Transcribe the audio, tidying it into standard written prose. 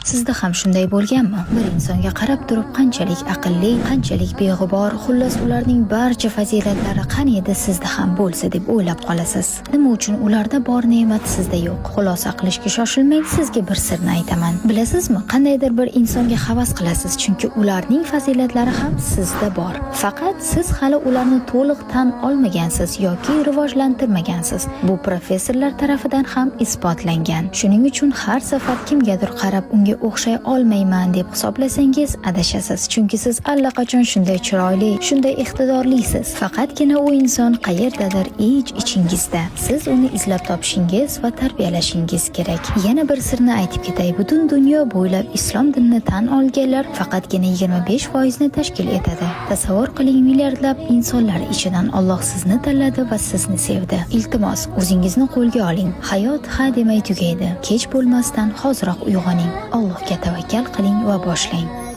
Sizda ham shunday bo'lganmi? Bir insonga qarab turib, qanchalik aqlli, qanchalik beg'ubor, xullas, ularning barcha fazilatlari qani edi sizda ham bo'lsa deb o'ylab qolasiz. Nima uchun ularda bor ne'mat sizda yo'q? Xulosa qilishga shoshilmang, sizga bir sirni aytaman. Bilasizmi, qandaydir bir insonga havas qilasiz, chunki ularning fazilatlari ham sizda bor. Faqat siz hali ularni to'liq tan olmagansiz yoki rivojlantirmagansiz. Bu professorlar tarafidan ham isbotlangan. Shuning uchun har safar kimgadir qarab, unga o'xshay olmayman deb hisoblasangiz, adashasiz. Chunki siz allaqachon shunday chiroyli, shunday iqtidorlisiz. Faqatgina u inson qayerdadir ich ichingizda. Siz uni izlab topishingiz va tarbiyalashingiz kerak. Yana bir sirni aytib ketay. Butun dunyo bo'ylab islom dinini tan olganlar faqatgina 25% ni tashkil etadi. Tasavvur qiling, milliardlab insonlar ichidan Alloh sizni tanladi va sizni sevdi. Iltimos, o'zingizni qo'lga oling. Hayot ha demay tugaydi. Kech bo'lmasdan hoziroq uyg'oning. Allohga tavakkal qiling va boshlang.